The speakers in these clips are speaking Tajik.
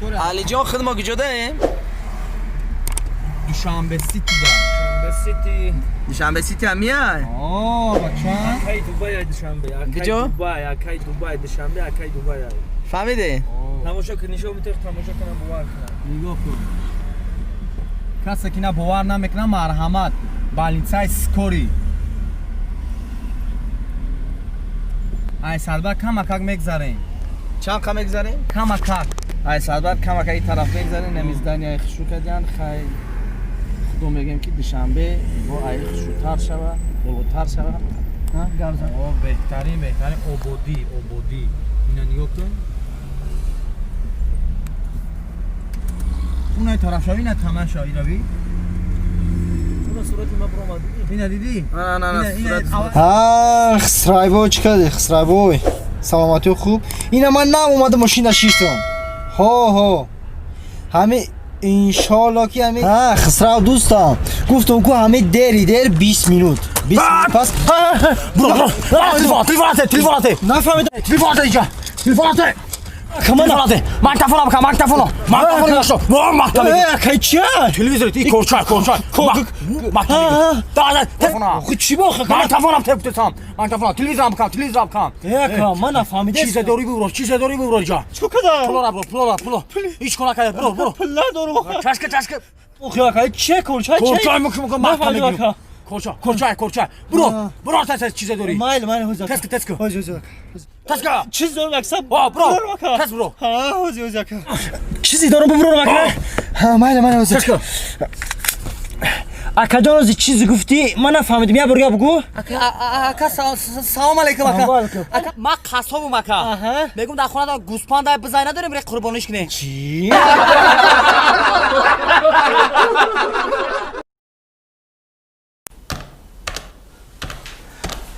Алиҷон, худ мо куҷодаем? Душанбе Сити да. Душанбе Сити. Душанбе Сити ҳам миай? О, бача. Акай Дубай, Душанбе. Куҷо? Дубай, акай Дубай, Душанбе, акай Дубай. Фаҳмидӣ? Тамошо кун, нишон метавонӣ тамошо кунам, бовар кунам. Нигоҳ кун. Касе ки на бовар намекунам, марҳамат. Больницаи скорый. Ай садбар камакак мегзарем. Чанд қа мегзарем? Камакак. Ай садбар камакак ин тараф мегзарем, нами зданияи хушрӯ кардиян. Хай, худо мегӯем, ки Душанбе бо ай хушрӯтар шава, болотар шава. Гап зан. О, беҳтарин, беҳтарин ободӣ, ободӣ. Ина нигоҳ кун. Унай тараф шави, ина таман шави, рави. Уна сурати ма баромад. Ина дидӣ? На, на, на, сурат. Ҳа, Хисрайбой, чӣ кардӣ, Хисрайбой? Саломатиё хуб? Ина ман нав омада мошина шиштам. Ҳо, ҳо. Ҳами иншоалло ки ҳами ҳа, Хисрав дӯстам. Гуфтам ку ҳами дери дер 20 минут. 20 минут пас. Бро, бро, телефон, телефон, телефон, Нафаҳмидам. телефон, инҷа, телефон, Камана. Магнитофон бикан, магнитофон, магнитофон дошто, магнитофон. Э, кай чия? Телевизор, и корчай, корчай, магнитофон. Да, да, телефон. Ху чӣ бо ха? Магнитофонам тепутесам, магнитофон, телевизорам бикан, телевизорам бикан. Э, ка, ман нафаҳмидам. Чизе дори бибро, чизе дори бибро инҷа. Чӣ када? Пулора бро, пулора, пуло. Ҳеч кона када, бро, бро. Пул надорам. Чашка, чашка. Охи, ака, чия корчай? Корчай мукум, Нафаҳмидам, ака. Корчай, корчай, корчай. Бро, бро, тез чизе дори. Майли, майли, ҳозир. Тез, тез. Ҳозир, ҳозир. Тез. Чиз дорам, акса. О, бро. Дорам, ака. Тез бро. Ҳа, ҳозир, ҳозир, ака. Чизе дорам, биброрам, ака. Ҳа, майли, майли, ҳозир. Тез. Акаҷон, ҳозир чизе гуфтӣ, ман нафаҳмидам. Як бор гап бугӯ. Ака, салом алейкум, ака. Ака, ман қассобум, ака. Мегум, дар хона гӯспанда бизай надорем, ре қурбониш кунем. Чӣ?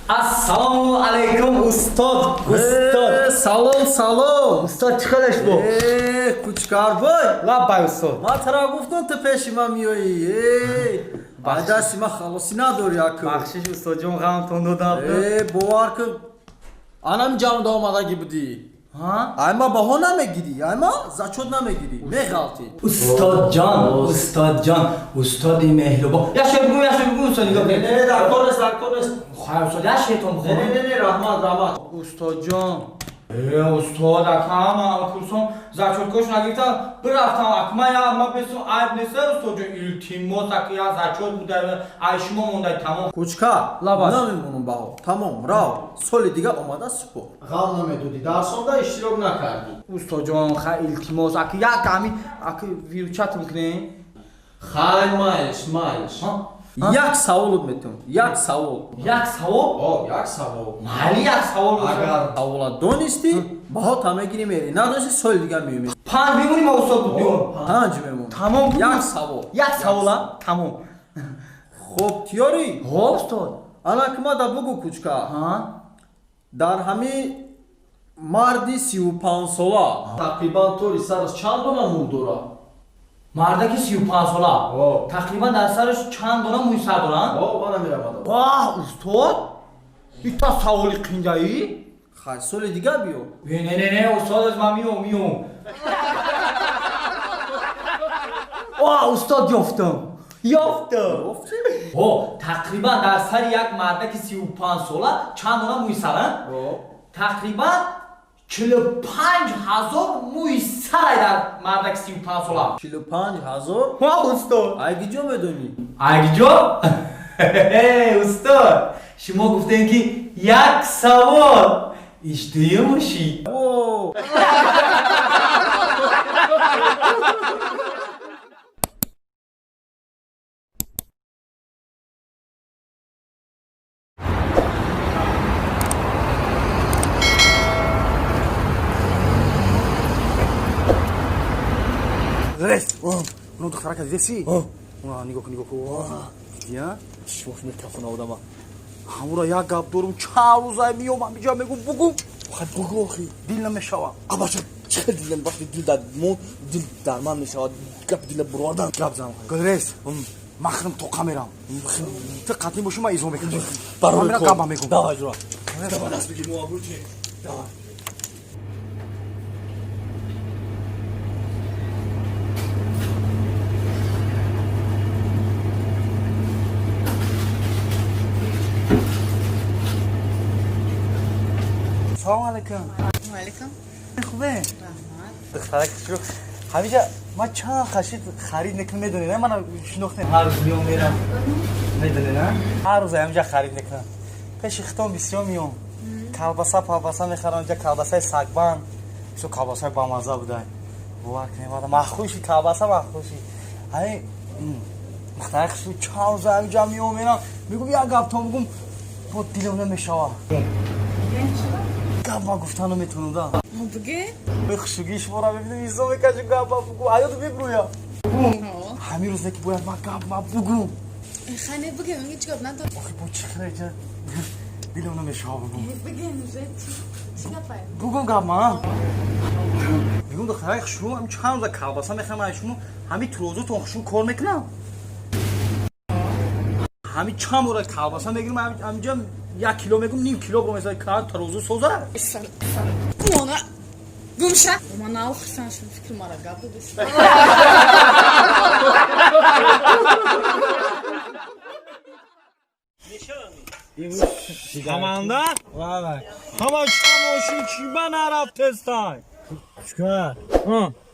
Ассалому алейкум, устод, устод. Салом, салом. Устод, чӣ хелеш бо? Э, Кучкарбой. Лаббай, устод. Ман тара гуфтам, ту пеши ман миёӣ. Э, ба дасти ман халосӣ надорӣ, аку. Бахшиш, устодҷон, ғамтон додам. Э, бовар кун. Анам ҷамъда омадагӣ будӣ. Ай ма баҳо намегирӣ, ай ма зачёт намегирӣ. Меғалтӣ. Устодҷон, устодҷон, устоди меҳрубон. Як шеър бигӯ, як шеър бигӯ, устод, нигоҳ Не, кунед. не, дар кор нест, дар кор нест. Хайр, устод, як шеъртон Не, бихонам. не, не, не, раҳмат, раҳмат. Устодҷон. Э, устод, ака, ман курсом зачёткош нагирифтам, бирафтам, ака, ман я ма бесум айб нест, устодҷон, илтимос, ака, я зачёт буда, ай шумо мондай тамом. Кучка, Лабас. намемонам баҳо. Тамом, рав. Соли дига омада супор. Ғам намедодӣ, дарсонда иштирок накардӣ. Устодҷон, хай, илтимос, ака, як ҳами, ака, виручатм кунем. Хай, майлиш, майлиш. Як саволот метавон. Як савол. Як савол? О, як савол. Майли, як савол. Агар савола донистӣ, баҳота мегирӣ, мерӣ. Надонистӣ, соли дига меёмӣ. Панҷ мемонӣ ма, устод, биём. Панҷ мемон. Тамом. Як савол. Як савола? Тамом. Хуб, тиёрӣ? Ҳо, устод. Ана кимада бугӯ, Кучка. Дар ҳами марди 35-сола тақрибан тори сараш чанд дона мӯй дорад? Мардаки 35-сола О. тақрибан дар сараш чанд дона мӯи сар доранд? О, мана мерамада. Ваҳ, устод, ита саволи қиндаӣ. Хай, соли дига биё. Не, не, не, устод, аз ман миём, миём. О, устод, ёфтам, ёфтам. Ёфтӣ? Ҳо, тақрибан дар сари як мардаки 35-сола чанд дона мӯи саранд? О. Тақрибан 45 000 мӯи сарай дар мардаки 35-сола. 45 000? Ҳо, устод. Ай киҷо медонӣ? Айгиҷо? Устод, шумо гуфтем, ки як савол иштуе мошӣ. О. Рес. Ну духтарака дидеси? Нигоҳ кун, нигоҳ кун. Дидия? Чишмош метафона одама. Ҳамура як гап дорум, чанд рӯзай миём, ҳамиҷа мегум, бугум. Хай, бугу охи. Дил намешава. Абаша, чӣ хел дил, вақти дил дар мо дил дар ман мешавад, гап дила буровардан. Гап зан. Гулрез, ман худам тоқа мерам. Ту қатъӣ бошӣ, ман изо мекунам. Барои Ман мерам, кор. гапа мегум. Давай, ҷура. Давай, даст бигир, мо абрӯ чи. Давай. Салом алейкум. Алейкум. Хубе? Раҳмат. Духтарак шуро. Ҳамиша ман чанд қашид харид мекунам, медонед, мана шинохтем. Ҳар рӯз меом мерам. Медонед, а? Ҳар рӯз ҳамиҷа харид мекунам. Пеши хитом бисёр меом. Колбаса, палбаса мехарам, инҷа колбасаи сагбанд. Бисёр колбасаи бамаза будай. Бовар кунед, мана махуши колбаса махуши. Ҳамин духтарак шуро чанд рӯз ҳамиҷа меом мерам. Мегӯм як гап то мегӯм, бо дилам намешавад. Гап ма гуфтан наметавонам, да. Буге? Хушугии шуморо мебинам, изо мекашам, гап ма бугум, ҳаёт мебурӯям. Ҳамин рӯзе ки бояд ман гап ма бугум. Хай, не буге, ман ҳеҷ гап надорам. Охи бо чӣ хеле дилам намешавад бугум. Буге, уже чӣ гапае? Бугум гап ма. Мегӯм духтарак шумо ҳам чанд рӯза колбаса мехарам, ай шумо ҳамин турозутон хушрӯ кор мекунам. Ҳамин чанд бора колбаса мегирам, ҳаминҷа як кило мегӯм, ним кило бро месозад, кар тарозу соза. Мона гумша. Ман нав хурсанд шудам, фикр мара гап додест. Саманда? Ҳама чӣ мошин чӣ ба нарафтестай? Чикор?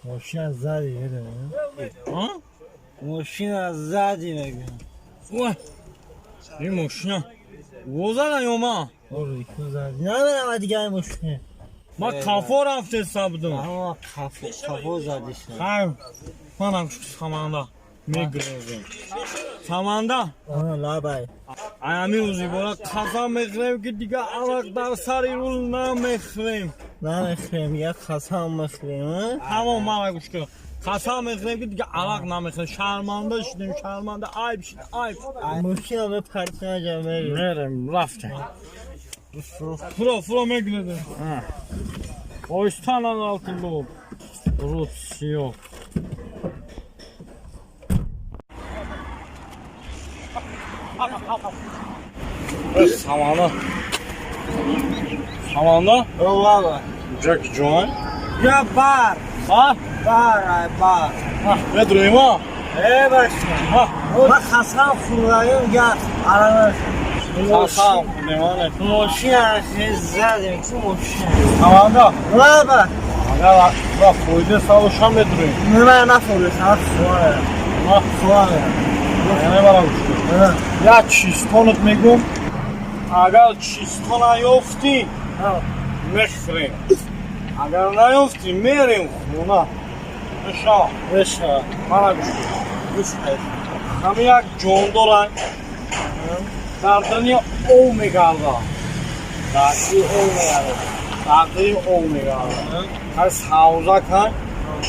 Мошина зади, медонӣ? Мошина зади мегӯям. Ой, ин мошина возада ё ман? Оре, ку зади. Намерам дига ин мошина. Ман кафо рафтеста будам. Ама кафо, кафо задиш. Хайр, манам саманда мегирезем. Саманда? Лабай. Ай ҳамин рӯзи бора қасам мехӯрем, ки дига арақ дар сари рул намехӯрем. Намехӯрем, як қасам мехӯрем. Тамом, мана гӯш кун. Қасам мехӯрем, ки дига арақ намехӯрем. Шарманда шудем, шарманда, айб шуд, айб. Мошина бепартинаҷа мерем. Мерем, рафтем. Фуро, фуро мегирезем. Оҳистанан алтылоб. Рӯз сиёҳ. Саманда. Саманда? Лаба. Ҷаки ҷон? Я бар. Ҳа? Бар, ай бар. Медурем, а? Э, башка. Ман қасам хӯрдаем, я арақ. Қасам хӯрдем, а? Мошина задем, ку мошина. Саманда? Лаба. Агар ва фоида савоша медурем. Не, ман нафурдам, савош хӯрдам. Хӯрдам. Намебарам гӯш. Як чистонат мегӯм, агар чистон наёфтӣ, мехӯрем. Агар наёфтӣ, мерем хона. Меша. Меша. Мана гӯш. Гӯш кун. Ҳамин як ҷондора дар дунё ов мегардад. Дар ов мегардад. Дар дунё ов мегардад. Ҳар савза кан,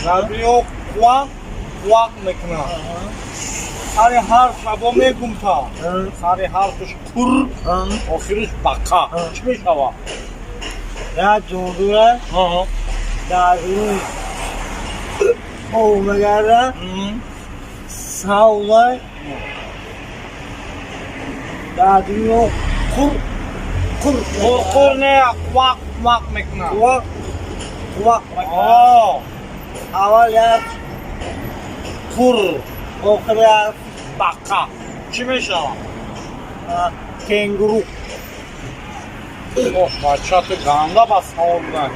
дар дунё қувақ қувақ мекунад. Сари ҳар шабо мегум та. Сари ҳарфаш кур, охириш бақа. Чӣ мешавад? Як ҷондора дар рӯз ов мегардад, савза дар дунё қур қур қур не, қувақ қувақ мекунад. Қувақ қувақ. Аввал як қур, охир як бақа. Чӣ мешавад? Кенгуру. Оҳ, бача, ту ганда ба савол будай.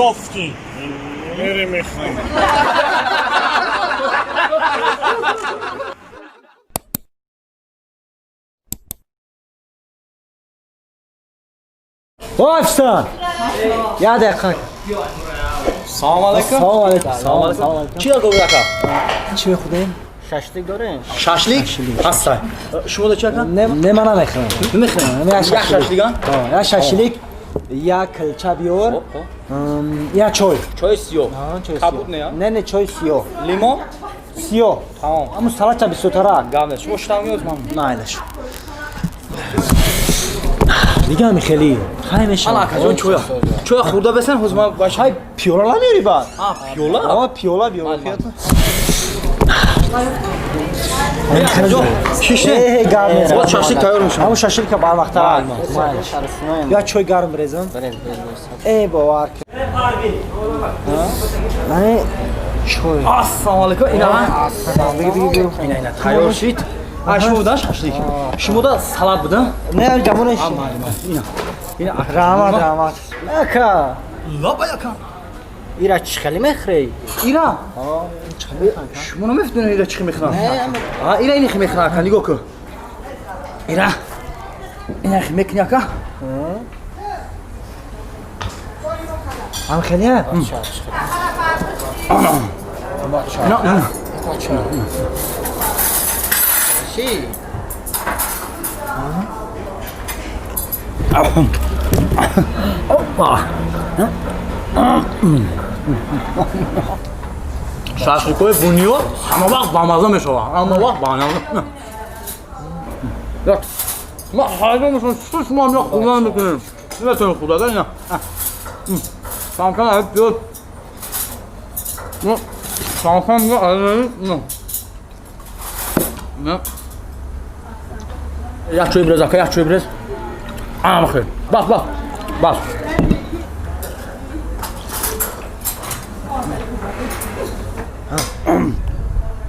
Ёфтӣ. Мерем мехӯрем. Офисан. Як дақиқа. Салом алейкум. Салом алейкум. Салом алейкум. Чӣ гап ака? Чӣ мехӯрем? Шашлик дорем? Шашлик? Ҳастай. Шумо да чӣ ака? Не, не, ман намехӯрам. Намехӯрам. Як Як шашлик, а? Як шашлик, як килча биёр, як чой. Чои сиёҳ. Чой Кабуд сиёҳ. не, а? Не, не, чои сиёҳ. Лимон? Сиёҳ. Тамом. Ҳамун салатча бисёртарак. Гап нест. Шумо шитам меоз ман. Майлаш. Дига ҳами хеле хай мешавад. Ана акаҷон чоя. Чоя хӯрда бесен, ҳозир ман баш. Хай пиёла намеёри баъд? А, пиёла? А, пиёла биёр. Шиште. Гарм нест. Вот шашлик тайёр мешавад. Ҳамун шашлика барвақттарак. Я чой гарм резам. Э, бовар кун. Мани чой. Ассалому алайкум. Ина. Ина, ина тайёр шид. А шумо буда шашлик? Шумо да салат буда? Не, ҷамонаш. Ина. Раҳмат, раҳмат. Ака. Лаба яка. Ира чӣ хеле мехӯрӣ? Ира? Шумо намефдонед ира чӣ мехӯрам? Ира ини хи мехӯрам, ака, нигоҳ кун. Ира. Ина хи мекунӣ, ака? Ҳам хеле? На, на. Шашликои бунёд ҳама вақт бамаза мешавад. Ҳама вақт бамаза. Ма ҳайрон мешавам, чӣ шумо ҳам як хӯрдан мекунем. Наметавонем хӯрда, ина. Камкам ай пиёз. Камкам на. Як чой бирез, ака, як чой бирез. Ана бахир. Бас, бас. Бас.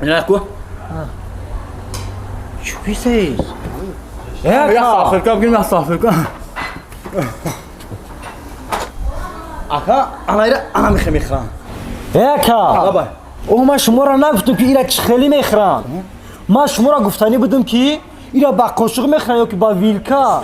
Ина ку? Чӣ писаи? Як салфетка бигирем, як салфетка. Ака, ана ира ана мехе мехӯрам. Ака. Лабай. О, ман шуморо нагуфтам, ки ира чӣ хеле мехӯрам. Ман шуморо гуфтанӣ будам, ки ира ба қошуқ мехӯрам ё ки ба вилка.